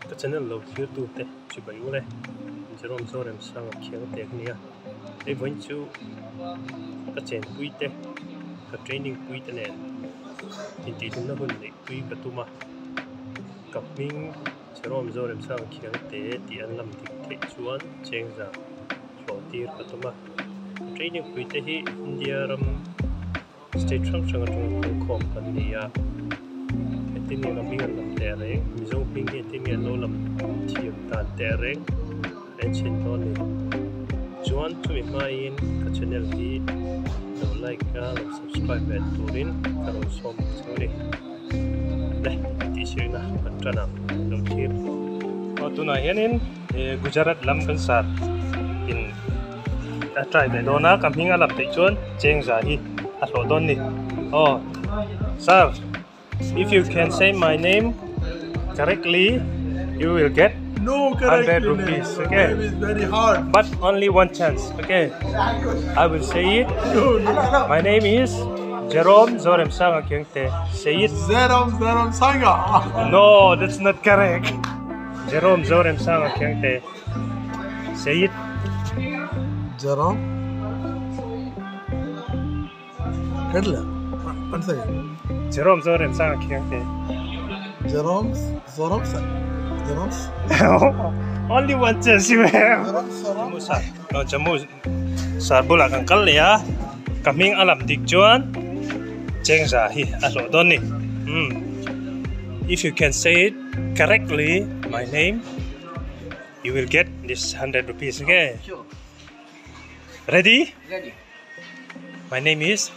Ka channel lo thlir tu te chibai ule Jerome Zoremsanga khiang te ka nia hei vawiin chu ka chenpui te ka training pui te nen intihhlumna hun neih pui ka tum a ka hming Jerome Zoremsanga khiang te tih an lam dik theih chuan chengza hlawh tir ka tum a training pui te hi India ram. State hrang hrang atanga kalkhawm kan ni a, engtin nge ka hming an lam teh reng, Mizo hming hi engtin nge an lo lam thiam dan teh reng a enchhin dawn a ni. Chuan chumi hmain ka channel hi lo like a lo subscribe ve turin ka rawn sawm bawk cheu a ni. Le tihsirna kan tan ang lo thlir. Aw tunah hianin Gujarat lam kan sar in. A try ve dawn a ka hming a lam theih chuan chengza hi a hlawh dawn ni aw sir if you can say my name correctly you will get No 100 correctly rupees name. okay Name is very hard. but only one chance okay I will say it No, no. my name is Jerome Zoremsanga Khiangte say it Zerom Zerom Sanga. no that's not correct Jerome Zoremsanga Khiangte say it Jerome. Kedla. One second. Jerome Zoremsanga Khiangte Jerome Zorom Jerome Only one chance you have. Jerome Zorom. Jammu sar no Jammu sar bulah kan kal leh a ka hming a lam dik chuan chengza hi a hlawh dawn ni umm if you can say it correctly my name you will get this 100 rupees okay Sure. Ready? Ready. My name is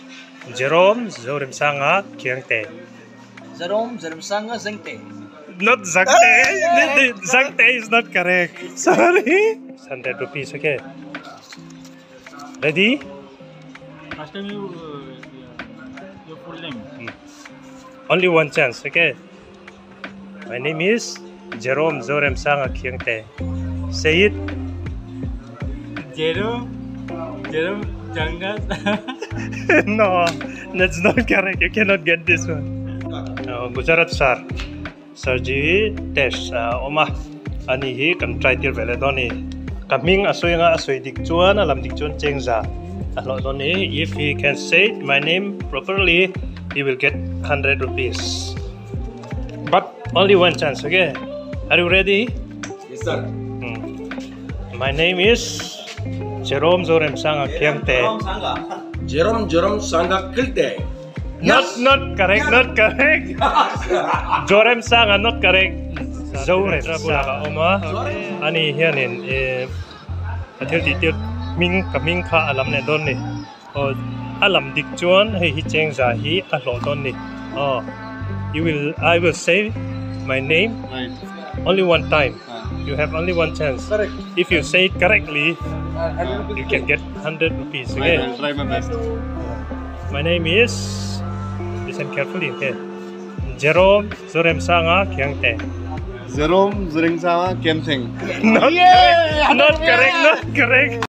Jerome Zoremsanga Khiangte. Jerome Zoremsanga Zengte. Not Zangte. Zangte is not correct. Sorry. 100 rupees, okay. Ready? First time you your full name. Only one chance, okay? My name is Jerome Zoremsanga Khiangte. Say it. Jerome Jerome Janga. No, that's not correct. You cannot get this one. Gujarat sir. Sir ji test a awm a, ani hi kan try tir ve leh dawn a ni. Ka hming a sawi anga a sawi dik chuan a lam dik chuan chengza a hlawh dawn a ni. If he can say my name properly, he will get 100 rupees. But only one chance, okay? Are you ready? Yes, sir. My name is Jerome Zoremsanga Khiangte. Jerome Jerome Sanga Kilte. Not not correct, not correct. Zoremsanga not correct. Zoremsanga awm a, ani hianin eh a thil tih tir hming ka hming kha a lam leh dawn ni. Aw a lam dik chuan hei hi chengza hi a hlawh dawn ni. Aw you will I will say my name only one time. You have only one chance. Correct. If you say it correctly, you can get 100 rupees. Okay. I will try my best. My name is, listen carefully, okay? Jerome Zoremsanga Khiangte. Jerome Zoremsanga Kemtheng. Not correct, not correct, not correct.